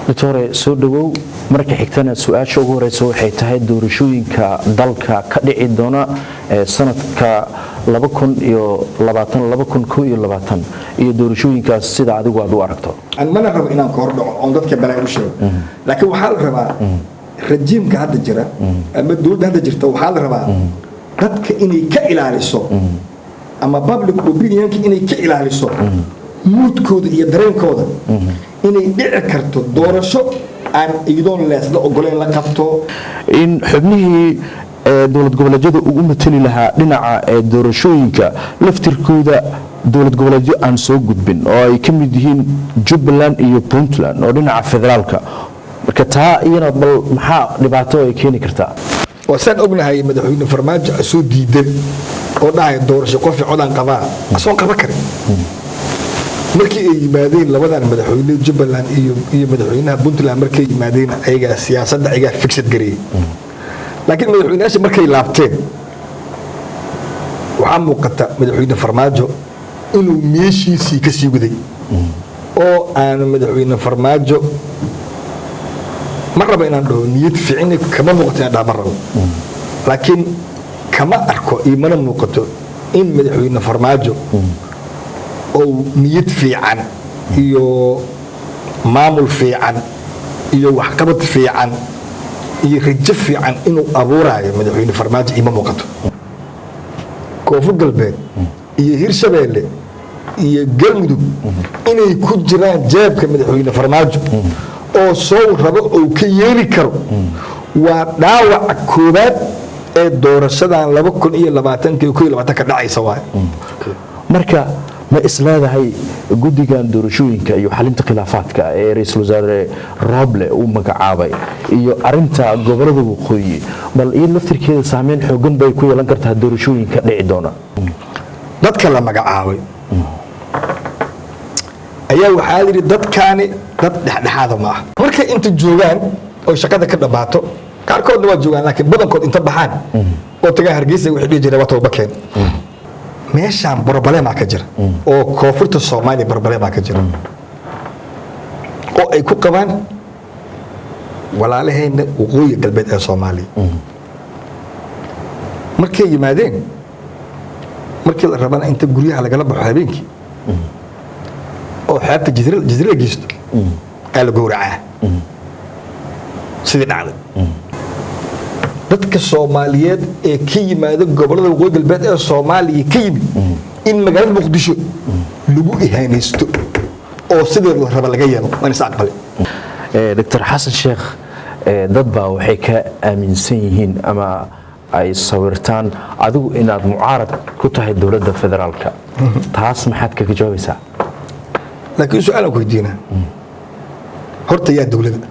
Doctore, soo dhawow. Marka xigtana su-aasha ugu horeysa waxay tahay doorashooyinka dalka ka dhici doona sanadka iyo doorashooyinkaas sida adigu aad u aragto. Aan mana rabo inaan ka hor dhaco oon dadka balaa u sheego, laakiin waxaa la rabaa rajiimka hadda jira ama dowladda hadda jirta, waxaa la rabaa dadka inay ka ilaaliso ama public opinionka inay ka ilaaliso moodkooda iyo dareenkooda inay dhici karto doorasho aan iyadoon leesla ogoleyn la qabto. In xubnihii dowlad goboleedyada ugu matali lahaa dhinaca ee doorashooyinka laftirkooda dowlad goboleedyo aan soo gudbin oo ay ka mid yihiin Jubbaland iyo Puntland oo dhinaca federaalka, marka taa iyana bal maxaa dhibaato ay keeni kartaa? Waa saan ognahay, madaxweyne Farmaajo soo diidan oo dhahaya doorasho qofi codaan qabaa asoon qaba karin. Markii ay yimaadeen labadan madaxweyne, Jubbaland iyo madaxweynaha Puntland, markay yimaadeen ayagaa siyaasadda ayagaa fixed gareeyey, laakiin madaxweynayaasha markay laabteen waxaa muuqata madaxweyne Farmaajo inuu meeshiisii ka sii waday oo aanu madaxweyne Farmaajo, ma rabo inaan dhaho niyad fiicin kama muuqato, inaan dhaho ma rabo, laakiin kama arko iyo mana muuqato in madaxweyne Farmaajo ou niyad fiican iyo maamul fiican iyo waxqabad fiican iyo rajo fiican inuu abuuraayo. Madaxweyne Farmaajo ima muuqato. Koonfur Galbeed iyo Hirshabeelle iyo Galmudug inay ku jiraan jeebka madaxweyne Farmaajo oo sow rabo ou ka yeeli karo waa dhaawaca koowaad ee doorashadan 2020 iyo 21-ka dhacaysa waay. Marka ma isleedahay guddigan doorashooyinka iyo xalinta khilaafaadka ee ra-iisul wasaare Rooble uu magacaabay iyo arinta gobolada waqooyi bal iyo laftirkeeda saameyn xoogan bay ku yeelan kartaa doorashooyinka dhici doona? Dadka la magacaabay ayaa waxaa yidhi dadkaani dad dhexdhexaada ma ah. Markay inta joogaan oo shaqada ka dhammaato, qaarkoodna waa joogaan, laakiin badankood inta baxaan oo tagaan Hargeysa waxay dhihi jireen waa toobakeen. Meeshaan problemaa ka jira oo koonfurta Soomaaliya problemaa ka jira oo ay ku qabaan walaalaheenna waqooyi galbeed ee Soomaaliya. Markay yimaadeen, markii la rabana inta guryaha lagala baxo habeenkii oo xeebta jazira la geysto aa la gowracaa sidii dhacday. Dadka Soomaaliyeed ee ka yimaada gobolada waqooyi galbeed ee Soomaaliya ka yimid in magaalada Muqdisho lagu ihaanaysto oo sidii la raba laga yeelo waan is aqbalay. Dr Xasan Sheekh, dad baa waxay ka aaminsan yihiin ama ay sawirtaan adigu inaad mucaarad ku tahay dowladda federaalka. Taas maxaad kaga jawaabaysaa? Laakiin su-aalan ku weydiinaa horta, yaa dowladda